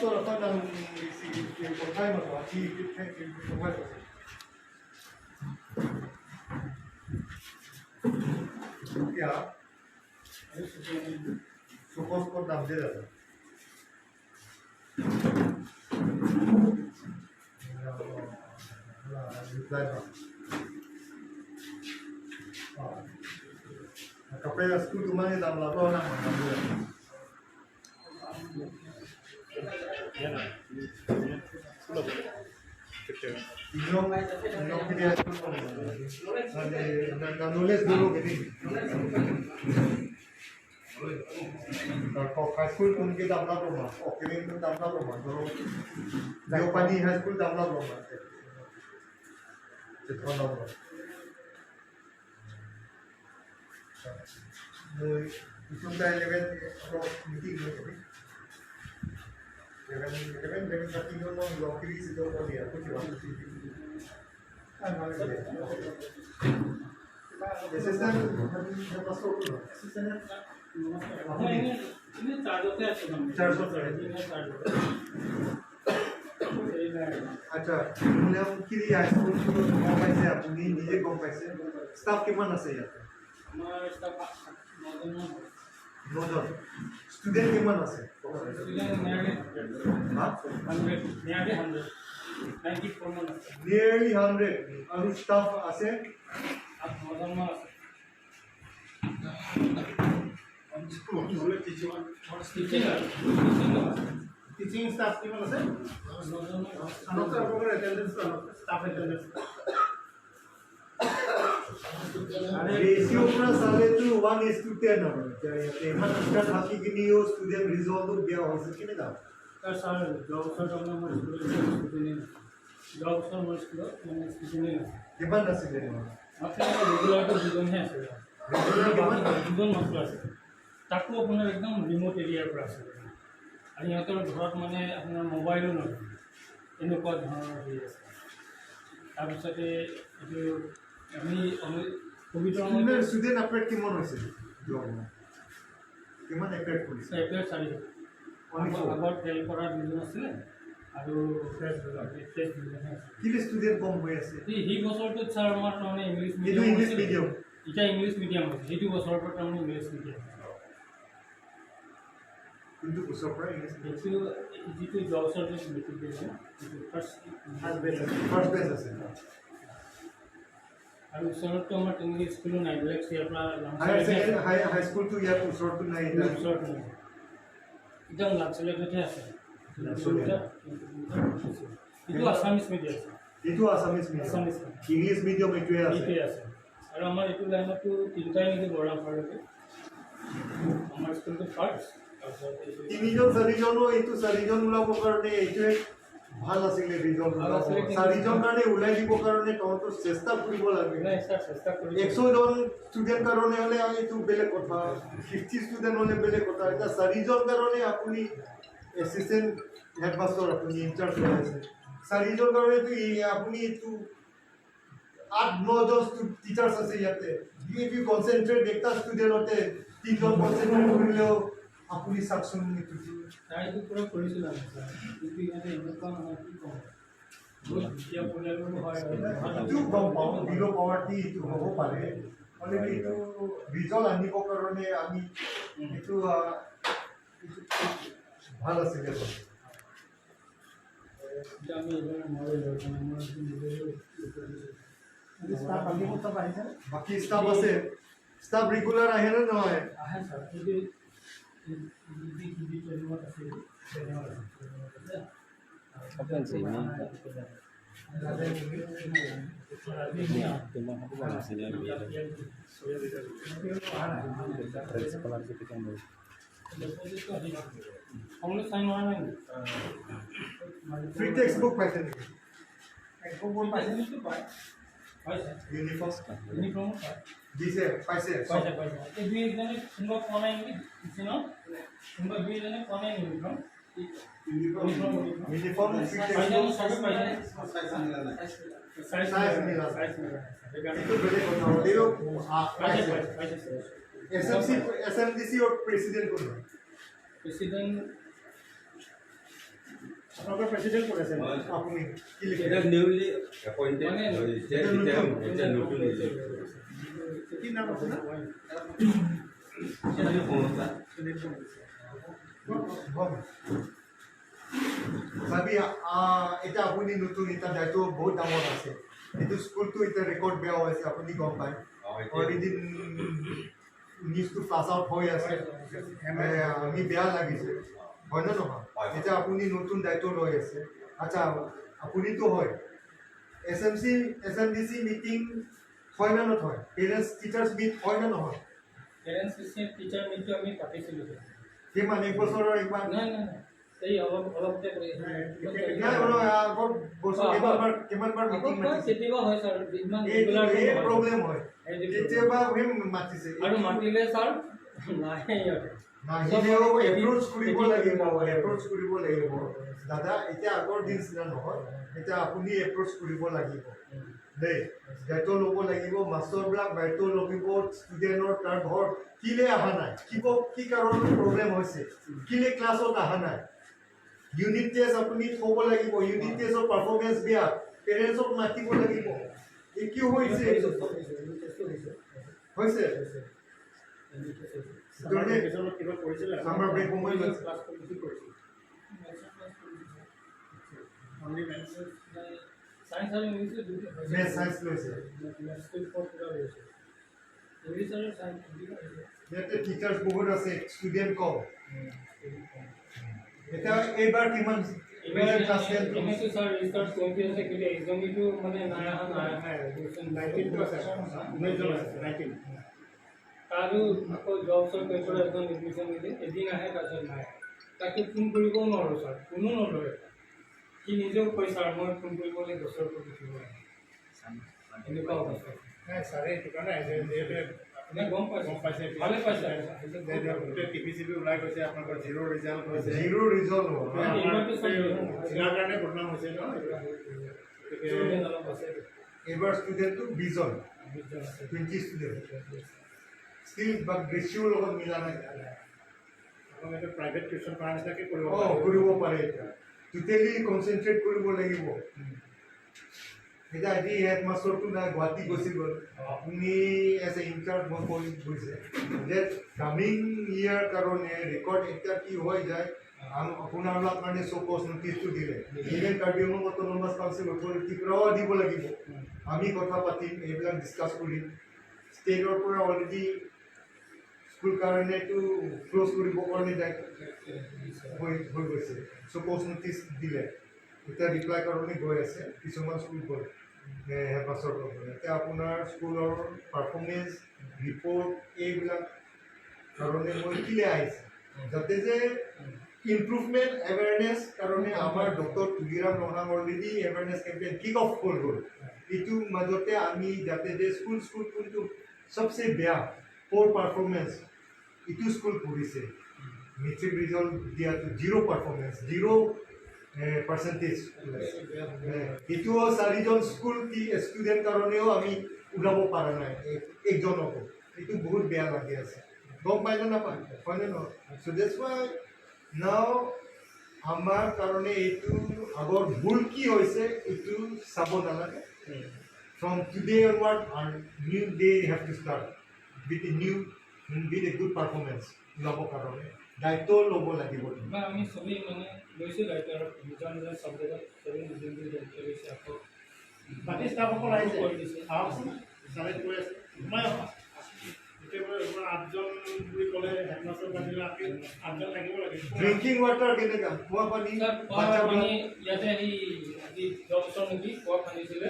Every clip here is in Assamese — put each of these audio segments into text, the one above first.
Headmaster ako ng time ako. এতিয়া সুপোজ নাম দিয়ে দাদা Kapag school dumani dam labo na nulis dulu gini. High school কোনকে দামলা Ruma, অকিরিন দামলা Ruma, ধরো দেওপানি হাই স্কুল দামলা রোমা, মই ইচুমটা 11 মিটিং হৈ থাকে 11 11 11 30 মই লকিৰি চিটো কৰি এছিষ্টেণ্ট আচ্ছা কি হাইস্কুল গম পাইছে আপুনি নিজে গম পাইছে ষ্টাফ কিমান আছে ইয়াতে? নজন। ষ্টুডেণ্ট কিমান আছে? নিয়াৰলি 100। আৰু ষ্টাফ আছে টিচিং ষ্টাফ কিমান আছে? ষ্টাফ এটেণ্ডেন্স ৰেচিঅ' পৰা চালেতো 1:10 হ'ব। এতিয়া ইয়াতে ইমান টিচাৰ থাকি কিনিও ষ্টুডেণ্ট ৰিজল্টটো বেয়া হৈছে কেনেকুৱা? ছাৰ, যোৱা বছৰ তাৰমানে আমাৰ স্কুলত ষ্টুডেণ্টেই নাছিল। যোৱা বছৰ আমাৰ স্কুলত মানে ষ্টুডেণ্টেই নাছিল। কিমান নাছিলে? মাত্ৰ ৰেগুলাৰটো দুজনহে আছিলে, দুজন মাত্ৰ আছিলে। তাকো আপোনাৰ একদম ৰিম'ট এৰিয়াৰ পৰা আছিলে আৰু সিহঁতৰ ঘৰত মানে আপোনাৰ মোবাইলো নহয়, এনেকুৱা ধৰণৰ হেৰি আছে। তাৰপিছতে এইটো আমি ক'ভিডৰ সময়ত ষ্টুডেণ্ট আপগ্ৰেড কিমান হৈছে? কিমান এপ্ৰেড কৰিছে? এপ্ৰেড 4জন। আগত ফেইল কৰা দুজন আছিলে আৰু ফ্ৰেছ দুজনহে আছিলে। কিন্তু ষ্টুডেণ্ট কম হৈ আছে সেই বছৰটোত ছাৰ আমাৰ তাৰমানে ইংলিছ মিডিয়াম, ইংলিছ মিডিয়াম, এতিয়া ইংলিছ মিডিয়াম হৈছে। সেইটো বছৰৰ পৰা তাৰমানে ইংলিছ মিডিয়াম। কোনটো বছৰৰ পৰা ইংলিছ? সেইটো যিটো যোৱা বছৰটো মেট্ৰিক দিছে, সেইটো ফাৰ্ষ্ট বেচ আছে, ফাৰ্ষ্ট বেচ আছে। আৰু ওচৰততো আমাৰ তেনেকৈ স্কুলো নাই, বেলেগ ইয়াৰ পৰা হাই স্কুলটো ইয়াত ওচৰতো নাই, ওচৰতো নাই, একদম লাংচলেটতহে আছে। এইটো আছামিছ মিডিয়াম আছে, এইটো Assamese medium, Assamese English medium এইটোৱে আছে, এইটোৱে আছে। আৰু আমাৰ এইটো লাইনতো তিনিটাই নেকি বৰামপাৰলৈকে আমাৰ স্কুলটো ফাৰ্ষ্ট। তাৰপিছত তিনিজন চাৰিজনো এইটো চাৰিজন ওলাবৰ কাৰণে এইটোৱে ভাল আছিলে ৰিজল্ট। চাৰিজন কাৰণে ওলাই দিবৰ কাৰণে তহঁতৰ চেষ্টা কৰিব লাগে। 100জন ষ্টুডেণ্ট কাৰণে হ'লে এইটো বেলেগ কথা, 50 ষ্টুডেণ্ট হ'লে বেলেগ কথা। এতিয়া চাৰিজন কাৰণে আপুনি এছিষ্টেণ্ট হেডমাষ্টাৰ, আপুনি ইনচাৰ্জ হৈ আছে। চাৰিজন কাৰণেতো আপুনি এইটো 8-9জন টিচাৰ্ছ আছে ইয়াতে। If U concentrate একটা ষ্টুডেণ্টতে 3জন কনচেনট্ৰেট কৰিলেও আপুনি চাওকচোন। এইটো ট্ৰাইটো পূৰা কৰিছিলোঁ আমি ছাৰ, কিন্তু ইহঁতে এনেকুৱা নহয়, কি ক'ম, বহুত দুখীয়া পৰিয়ালৰো হয়। এইটো গম পাওঁ বিল' পাৱাৰ্টি এইটো হ'ব পাৰে, হ'লে এইটো ৰিজল্ট আনিবৰ কাৰণে আমি এইটো ভাল আছিলে। আমি এইবাৰ নোৱাৰিলোঁ, আমাৰ বাকী ষ্টাফ আছে, ষ্টাফ ৰেগুলাৰ আহে নে নহয়? আহে ছাৰ, কিন্তু ফ্ৰী টেক্সট বুক পাইছে নেকি? ইউনিফৰ্ম ইউনিফৰ্মো পায় দিছে, পাইছে পাইছে পাইছে। এই দুই একজনে কোনোবা পোৱা নাই নেকি? দিছে ন? কোনোবা দুই এজনে পোৱা নাই ইউনিফৰ্ম। ইউনিফৰ্ম এইটো বেলেগ কথা হ'লেও S M C S M D চিৰ প্ৰেচিডেণ্ট কোন হয়? প্ৰেচিডেণ্ট আপোনালোকৰ প্ৰেচিডেণ্ট ক'ত আছে? আপুনি কি লিখে? এটা নিউলি এপইণ্টেড। মানে এতিয়া এতিয়া এতিয়া নতুন। কি নাম আপোনাৰ? সুনীল। হয়। ভাবি এতিয়া আপুনি নতুন, এতিয়া দায়িত্ব বহুত ডাঙৰ আছে। এইটো স্কুলটো এতিয়া ৰেকৰ্ড বেয়া হৈছে, আপুনি গম পায়। অলৰেডি নিউজটো ফ্লাছ আউট হৈ আছে। আমি বেয়া লাগিছে, হয়নে নহয়? হয়। এতিয়া আপুনি নতুন দায়িত্ব লৈ আছে। আচ্ছা, আপুনিতো হয় S M C, S M D C meeting হয় নে নহয়? পেৰেণ্টছ টিচাৰ্ছ মিট হয় নে নহয়? পেৰেণ্টছ টিচাৰ মিটটো আমি পাতিছিলোঁ। কিমান, এক বছৰৰ একবাৰ? নাই নাই নাই, এই অলপ অলপতে কৰি নাই বোলো, আগৰ বছৰ কিমান বাৰ মিটিং মাতিছে? কেতিয়াবা হয় ছাৰ, ইমান এই ৰেগুলাৰ। এই প্ৰব্লেম হয়। কেতিয়াবা সেই মাতিছে। আৰু মাতিলে ছাৰ নাহে সিহঁতে। নাহিলেও এপ্ৰ'চ কৰিব লাগিব, এপ্ৰ'চ কৰিব লাগিব দাদা। এতিয়া আগৰ দিন নিচিনা নহয়। এতিয়া আপুনি এপ্ৰ'চ কৰিব লাগিব দেই, দায়িত্ব ল'ব লাগিব। মাষ্টৰবিলাক দায়িত্ব ল'ব। ষ্টুডেণ্টৰ তাৰ ঘৰ কেলে অহা নাই, কি কাৰণত প্ৰব্লেম হৈছে, কেলে ক্লাছত অহা নাই, ইউনিট টেষ্ট আপুনি থ'ব লাগিব। ইউনিট টেষ্টৰ পাৰফৰ্মেঞ্চ বেয়া, পেৰেণ্টছক মাতিব লাগিব। এই কি হৈছে হৈছে। Summer vacation কিবা কৰিছিলে? Summer break সময় লৈছে। ক্লাছ কি কৰিছিল? Only maths? Science আৰু ইংলিছ দুটা। মেথ, চায়েন্স লৈছে। মেথছটো পুৰা লৈছে, ইংলিছ আৰু চায়েন্স দুটা হৈছে। ইয়াতে টিচাৰ্ছ বহুত আছে, ষ্টুডেণ্ট কম। এতিয়া এইবাৰ কিমান ক্লাছ 10? এনেতো ছাৰ ৰেজিষ্টাৰ 20 আছে, কিন্তু এজনীটো মানে নাই অহা, নাই অহা। 19টো আছে, 19জন আছে, 19। তাৰো আকৌ যোৱা বছৰ পেপাৰ এজন এডমিশ্যন দিলে, এদিন আহে, তাৰপিছত নাই। তাকে ফোন কৰিবও নোৱাৰোঁ ছাৰ, ফোনো নধৰে। সি নিজেও কয়, ছাৰ, মই ফোন কৰিবলৈ গছৰ ওপৰত উঠিব লাগে, এনেকুৱা অৱস্থা। নাই ছাৰে, এইটো কাৰণে আহিছে যিহেতু নাই, গম পাইছোঁ। গম পাইছে। ভালে পাইছে। যিহেতু গোটেই টিভি চিভি ওলাই গৈছে, আপোনালোকৰ জিৰ' ৰিজাল্ট হৈছে। Zero' result. আমাৰ এইবাৰতো চব জিলাৰ কাৰণে বদনাম হৈছে ন এইটো। গতিকে ষ্টুডেণ্ট অলপ আছে। এইবাৰ ষ্টুডেণ্টটো 20জন। 20জন আছে। 20 ষ্টুডেণ্ট ষ্টিল, বাট ৰেচিঅ'ৰ লগত মিলা নাই। আপোনালোকে প্ৰাইভেট টিউশ্যন কৰাৰ নিচিনাকৈ কৰিব অঁ পাৰিব। কৰিব পাৰে। এতিয়া টোটেলি কনচেনট্ৰেট কৰিব লাগিব। এতিয়া আজি হেড মাষ্টৰটো নাই, গুৱাহাটী গুচি গ'ল। আপুনি এজ এ ইনচাৰ্জ মই কৈ গৈছে যে কামিং ইয়েৰ কাৰণে ৰেকৰ্ড এতিয়া কি হৈ যায়, আপোনালোক কাৰণে শ্ব'কজ নটিচটো দিলে, even Karbi Anglong autonomous council অথৰিটিৰ পৰাও দিব লাগিব। আমি কথা পাতিম, এইবিলাক ডিছকাছ কৰিম। ষ্টেটৰ পৰা অলৰেডি স্কুল কাৰণেতো ক্ল'জ কৰিবৰ কাৰণে যায় হৈ গৈছে। শ্ব'কজ নটিচ দিলে, এতিয়া ৰিপ্লাই কাৰণে গৈ আছে। কিছুমান স্কুল গ'ল হেডমাষ্টৰ লগত। এতিয়া আপোনাৰ স্কুলৰ পাৰফৰ্মেঞ্চ ৰিপৰ্ট এইবিলাক কাৰণে মই কেলে আহিছে, যাতে যে ইম্প্ৰুভমেণ্ট এৱেৰনেছ কাৰণে আমাৰ doctor Tuliram Ronghang already awareness campaign kick off হৈ গ'ল। এইটোৰ মাজতে আমি যাতে যে স্কুল কোনটো চবচে বেয়া প'ৰ পাৰফৰ্মেঞ্চ ইটো স্কুল কৰিছে, মেট্ৰিক ৰিজাল্ট দিয়াটো জিৰ' পাৰফৰ্মেঞ্চ, জিৰ' পাৰ্চেণ্টেজ ওলাইছে। এইটোও চাৰিজন স্কুল কি ষ্টুডেণ্ট কাৰণেও আমি ওলাব পৰা নাই একজনকো। এইটো বহুত বেয়া লাগি আছে। গম পাই নে নাপায়, হয়নে নহয়? চ' that's Y নাও আমাৰ কাৰণে এইটো আগৰ ভুল কি হৈছে এইটো চাব নালাগে। From today onward, our new day have to start with a good performance ওলাব কাৰণে দায়িত্ব ল'ব লাগিব। বা আমি চবেই মানে লৈছোঁ দায়িত্ব আৰু নিজৰ নিজৰ ছাবজেক্টত চবেই নিজৰ নিজৰ দায়িত্ব লৈছে আকৌ। বাকী ষ্টাফসকল আহিছে? কৰি দিছে। আহকচোন, ছাৰে কৈ আছে। সোমাই আহক। এতিয়া আপোনাৰ আঠজন বুলি ক'লে, হেডমাষ্টাৰ বাজিলে আঠজন থাকিব লাগে। ড্ৰিংকিং ৱাটাৰ কেনেকা, খোৱা পানী? ছাৰ, খোৱা বাচ্চাবিলাক পানী ইয়াতে আহি আজি যোৱা বছৰ নেকি কুঁৱা খান্দিছিলে,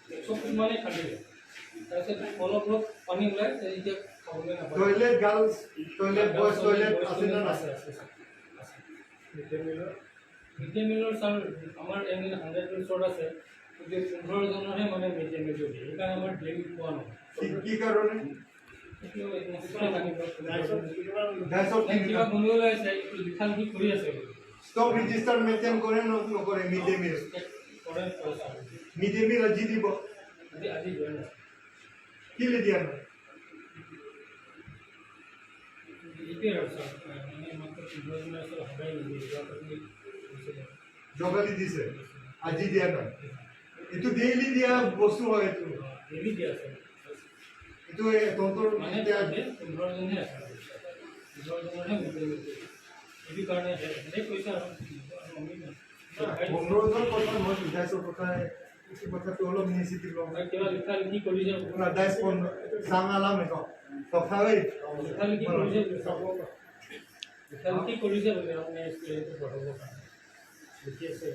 100 ফুট মানে খান্দিলে, তাৰপিছত অলপ অলপ পানী ওলাই, এতিয়া খাবলৈ নাপায়। Toilet, girls toilet, boys toilet আছে নে নাই? আছে আছে আছে। মিড ডে মিলৰ ছাৰ, আমাৰ এনে 100 ওচৰত আছে, কিন্তু 15জনৰহে মানে মিড ডে মিলটো দিয়ে। সেইকাৰণে আমাৰ ডেইলি পোৱা নহয়। কি কি কাৰণে? সেইটো হেডমাষ্টাৰে জানিব। ডাইচত? নাই, কিবা গণ্ডগোল আছে, এইটো লিখা লিখি কৰি আছে। ষ্টক ৰেজিষ্টাৰ মেইনটেইন কৰে নকৰে মিড ডে মিল? কৰে কৰে ছাৰ। মিড ডে মিল আজি দিব? আজি আজি দিয়া নাই। কেলে দিয়া নাই? এইটোৱে আৰু ছাৰ, মানে মাত্ৰ 15জনৰ আছে, সদায় নিদিয়ে। যোৱাকালি হৈছিলে। যোৱাকালি দিছে, আজি দিয়া নাই। এইটো ডেইলি দিয়া বস্তু হয় এইটো। ডেইলি দিয়া আছে। এইটো এই তহঁতৰ মানে এতিয়া তাতে 15 জনহে আছে, 15 জনৰহে মিড ডে মিল। সেইটো কাৰণে সেনেকৈ কৈছে আৰু আমি 15জন কথা নহয়, বিধায়কৰ কথা, এইটো কথাটো অলপ ইনিচিয়েটিভ ল'ব। কিবা লিখা লিখি কৰিছে। দাইচ চাং আলাম এইটো কথা ঐ। লিখা লিখি কৰিছে বোলে, লিখা লিখি কৰিছে বোলে, আপুনি ষ্টুডেণ্টটো পঢ়াবৰ কাৰণে লিখি আছে।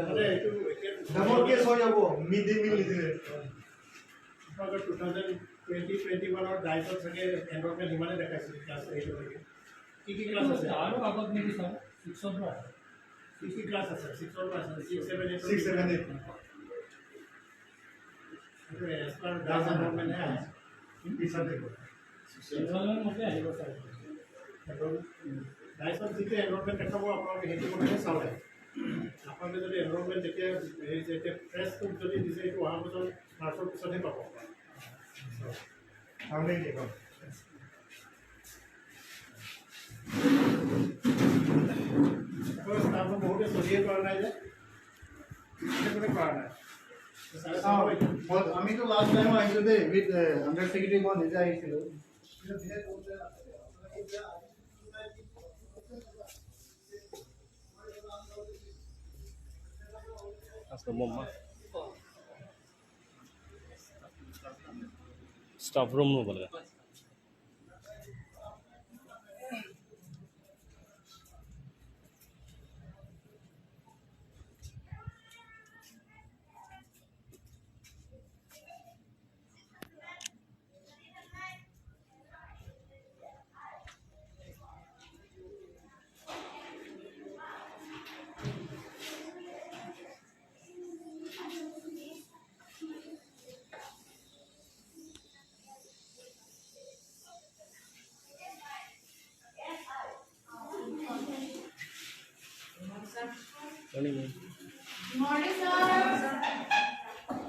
মানে এইটো এতিয়া ডাঙৰ কেছ হৈ যাব মিড ডে মিল নিদিলে। আপোনালোকৰ 2020-21ৰ ডাইটত চাগে এনৰলমেণ্ট সিমানে দেখাইছিল ক্লাছ 8লৈকে। কি কি ক্লাছ আছে? আৰু আগত নেকি ছাৰ, 6ৰ পৰা আছে। কি কি ক্লাছ আছে? 6ৰ পৰা আছে, 6, 7, 8। 6, 7, 8। এজ পাৰ ডাইট এনৰলমেণ্টহে আহে। পিছতে এনৰলমেণ্ট মতে আহিব ছাৰ। ডাইটত যিটো এনৰলমেণ্ট দেখাব আপোনালোকে, সেইটো মতেহে চালে। আপোনালোকে যদি এনৰলমেণ্ট যেতিয়া হেৰি যেতিয়া ফ্ৰেছ বুক যদি দিছে, এইটো অহা বছৰ মাৰ্চৰ পিছতহে পাব। তাৰমানে কি কম? আকৌ ষ্টাফৰ বহুতে চলিয়ে কৰা নাই যে কোনে কৰা নাই ছাৰে চাব এইটো। আমিতো লাষ্ট টাইম আহিছোঁ দেই, উইথ আণ্ডাৰ ছেক্ৰেটাৰী, মই নিজে আহিছিলোঁ। স্টাফ ৰুম no বলে। Morning, sir.